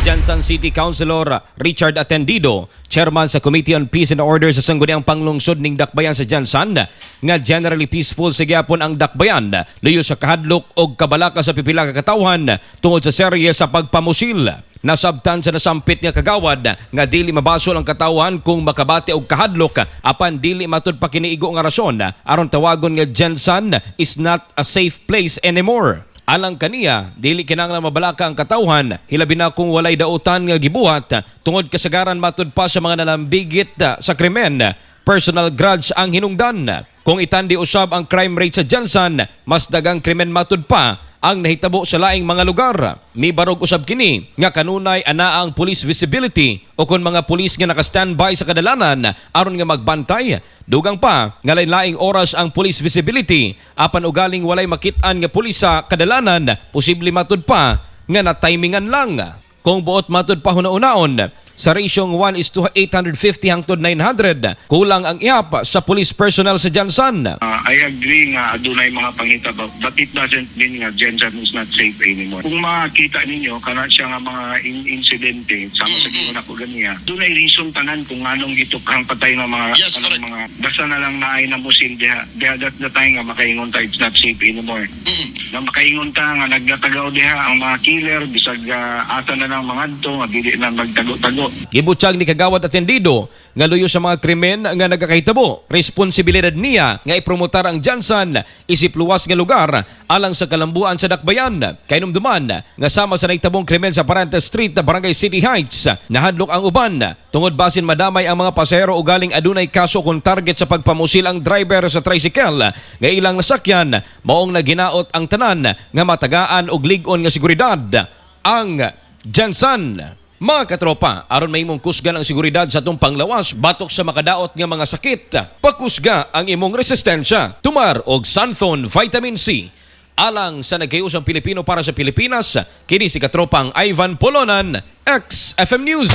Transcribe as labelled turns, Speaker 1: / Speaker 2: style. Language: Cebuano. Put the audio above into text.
Speaker 1: GenSan City Councilor Richard Atendido, chairman sa Committee on Peace and Order sa Sangguniang Panglungsod ning Dakbayan sa GenSan, nga generally peaceful sa gyapon ang Dakbayan, luyo sa kahadlok og kabalaka sa pipila ka katawhan tungod sa serye sa pagpamusil. Nasabtan sa nasampit nga kagawad nga dili mabasol ang katawhan kung makabati og kahadlok, apan dili matud pa kiniigo nga rason aron tawagon nga GenSan is not a safe place anymore. Alang kaniya, dili kinahanglan mabalaka ang katawhan, hilabi na kung walay dautan nga gibuhat, tungod kasagaran matud pa sa mga nalambigit sa krimen, personal grudge ang hinungdan. Kung itandi usab ang crime rate sa GenSan, mas dagang krimen matud pa ang nahitabo sa laing mga lugar. Mibarog usab kini nga kanunay anaa ang police visibility o kon mga pulis nga naka-standby sa kadalanan aron nga magbantay. Dugang pa nga lain-laing oras ang police visibility, apan ugaling walay makit-an nga pulis sa kadalanan, posible matud pa nga na-timingan lang. Kung buot matud pa hunahunaon, sa rasyong 1 is to 850 hangtod 900, kulang ang ihap sa police personnel sa GenSan.
Speaker 2: I agree nga adunay mga panghitabo, but it doesn't mean nga GenSan is not safe anymore. Kung makita ninyo kana siya nga mga insidente sama sa giingon ako ganiya, dunay reason tanan kung anong gitukhang patay ng mga kanang mga basta na lang naay na musil diha diha, that the time nga makaingon ta it's not safe anymore. Na makaingon ta nga nagtatagaw diha ang mga killer bisag asa na lang mga adto nga dili na magtago-tago.
Speaker 1: Gibutyag ni Kagawad Atendido nga luyo sa mga krimen nga nagakahitabo, responsibilidad niya nga ipromotar ang GenSan isip luwas nga lugar alang sa kalambuan sa Dakbayan. Kahinumduman nga sama sa nahitabong krimen sa Parente Street, Barangay City Heights, nahadlok ang uban tungod basin madamay ang mga pasahero o galing adunay kaso kung target sa pagpamusil ang driver sa tricycle nga ilang nasakyan, maong naginaot ang tanan nga matagaan og lig-on nga seguridad ang GenSan. Mga katropa, aron mahimong kusgan ang seguridad sa atong panglawas batok sa makadaot nga mga sakit, pakusga ang imong resistensya. Tumar og Santhone Vitamin C. Alang sa nagkayusang Pilipino para sa Pilipinas, kini si katropang Ivan Polonan, XFM News.